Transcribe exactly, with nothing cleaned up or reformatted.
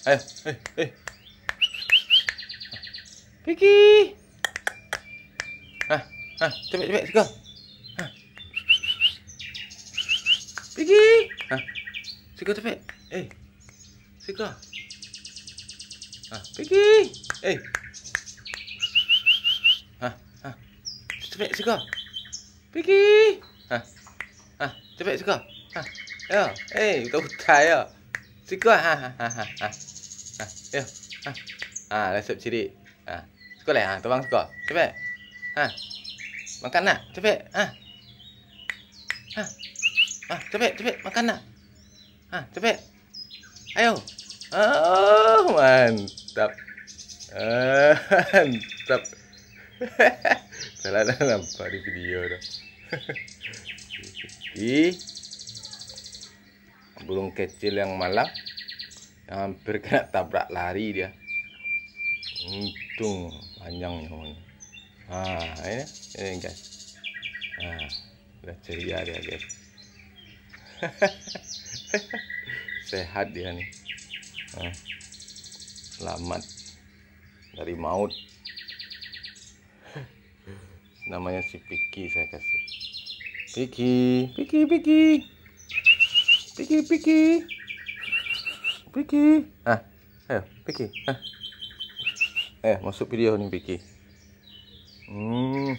Ayo, eh, eh. Piki. Hah, hah, capek, capek, siko. Hah. Piki. Hah. Siko capek. Eh. Siko. Hah, Piki. Eh. Hah, hah. Capek, siko. Piki. Hah. Hah, capek, siko. Hah. Yo, eh, utai-utai yo. Siko, ha, ha, ha, ha, ha. Ha, yo. Ha. Ha, lah siap cirik. Ha. Siko lah, ha, tobang siko. Capek. Ha. Makan nak, capek. Ha. Ha. Ha, capek, capek, makan nak. Ha, capek. Ayo. Oh, mantap. Ah, mantap. Salah dah nampak di video tu. Ih. Burung kecil yang malang, yang hampir kena tabrak lari dia. Untung panjang nyawonyo. Ha, ini, ini guys. Ha, udah ceria dia, guys. Sehat dia ni. Ha. Selamat dari maut. Namanya si Piki saya kasih. Piki, Piki, Piki. Piki, Piki. Piki. Ah, ayo, Piki. Ah. Eh, masuk video ni, Piki. Hmm.